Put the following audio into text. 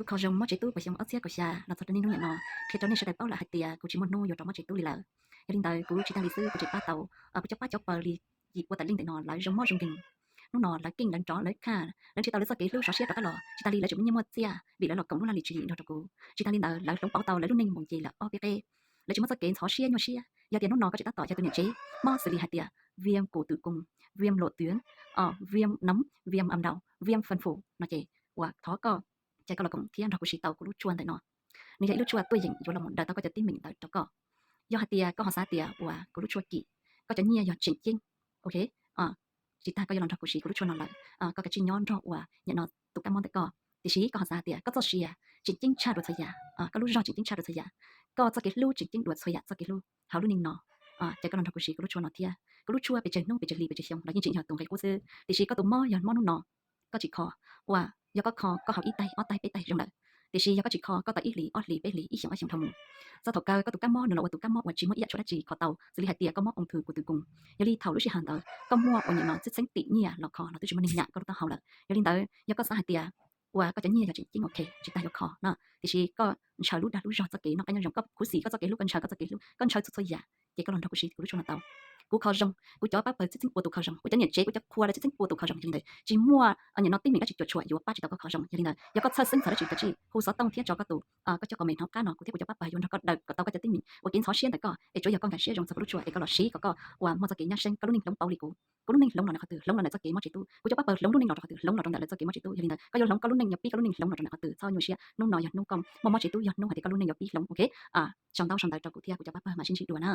Kuv kho zoo mob tsev tub puag xyoo ob txhiab kaum xya los txog rau niaj hnub niam no, qhia rau nej sawv daws paub lawm hais tias kuv tsis muaj hnub yuav rov mob tsev tub li lawm. Yog li ntawd kuv tsis tag li xwb, kuv tseem pab tau peb cov pab cov pawg li yim ua tas leej ntawm no lawv zoo mob zoo nkeeg. Hnub no lawv keej lawv nrov lawv khaj, lawv nrhiav tau lawv txoj kev hlub sov siab rov qab los, tsis tas li lawv tseem muaj nyiaj muaj txiaj vim lawv los koom lub laj lim tswv yim nrog rau kuv. Tsis tas li ntawd lawv hloov pauv tau lawv lub neej mus nce lawm ob peb qeb. Lawv tsis muaj txoj kev ntxhov siab nyuaj siab. Yog tias hnub no koj tseem tab tom yog tus niam tsev mob xws li hais tias viêm cổ tử cung, viêm lỗ tuyến, viêm nấm, viêm âm đạo, viêm phân phủ no ces uas thov koj cia koj los koom thiab nrog kuv siv tau kuv lub tshuaj ntawm no. Nws yog ib lub tshuaj tuaj yeem yuav los mus daws tau koj cov teeb meem ntawd rau koj. Yog hais tias koj ho xav tias uas kuv lub tshuaj kim, koj cov nyiaj yog tseem ceeb, ok, tsis tas koj yuav los nrog kuv siv kuv lub tshuaj no lawm, koj kav tsij nyob nrog uas nim no tus kab mob ntawm koj. Tiam sis koj ho xav tias koj txoj sia tseem ceeb tshaj dua txhua yam, koj lub zog tseem ceeb tshaj dua txhua yam, koj txoj kev hlub tseem ceeb dua txhua yam txoj kev hlub hauv lub neej no, ces koj los nrog kuv siv kuv lub tshuaj no thiab. Kuv lub tshuaj pes tsawg hnub pes tsawg hli pes tsawg xyoo los yeej tseem yog tus nqe qub xwb. Tiam sis koj tus mob yog mob hnub no, koj tsis kho, uas yog koj kho koj haus ib taig ob taig peb taig zoo lawm. Tiam sis yog koj tsis kho koj tau ib hlis ob hlis peb hlis ib xyoos ob xyoos dhau mus, txog thaum kawg koj tus kab mob nws los ua tus kab mob uas tsis muaj ib yam tshuaj dab tsi kho tau, xws li hais tias koj mob ung thư cổ tử cung. Yog li thaum lub sij hawm ntawd koj muaj uas nim no txhiaj txheeb tim nyiaj los kho los twb tsis muaj neeg nyam koj lub taub hau lawm. Yog li ntawd yog koj xav hais tias uas koj cov nyiaj yog tseem ceeb ok tsis tas yuav kho no, tiam sis koj ntshaw lub dag lub zog txoj kev noj qab nyob zoo, koj khuv xim koj txoj kev hlub, koj ntshaw koj txoj kev hlub, koj ntshaw txhua txhua yam ces koj los nrog kuv siv kuv lub tshuaj no tau. Kuv kho zoo, kuv cov pab pawg txhiaj txheeb pua tus kho zoo, kuv cov niam tsev kuv cov khua lawv txhiaj txheeb pua tus kho zoo. Yog li ntawd tsis muaj nim no teeb meem dab tsi cuam tshuam yuav pab tsis tau koj kho zoo. Yog li ntawd yog koj txhawj xeeb xav dab tsi kav tsij hu xov tooj thiab tso koj tus, koj cov comment hauv qab no, kuv thiab kuv cov pab pawg yuav nrog koj daws kom tau koj cov teeb meem ua kev ntxhov siab ntawm koj, es tsuav yog koj nkag siab zoo txog kuv lub tshuaj es koj los siv kom koj uas muaj txoj kev nyab seeb, koj lub neej hloov pauv li kuv. Kuv lub neej hloov los ntawm qhov twg, hloov los ntawm txoj kev mob tsev tub. Kuv cov pab pawg hloov lub neej los rau qhov twg, hloov los rau ntawm lawv txoj kev mob tsev tub. Yog li ntawd koj yuav hloov koj lub neej yog pib koj lub neej hloov los rau ntawm qhov twg, txhob nyuaj siab. Hnub no yog hnub koj mob mob tsev tub, yog hnub hais tias koj lub neej yuav pib hloov, ok. Sau ntau sau ntawv rau kuv thiab kuv cov pab pawg mam sib ntsib dua na.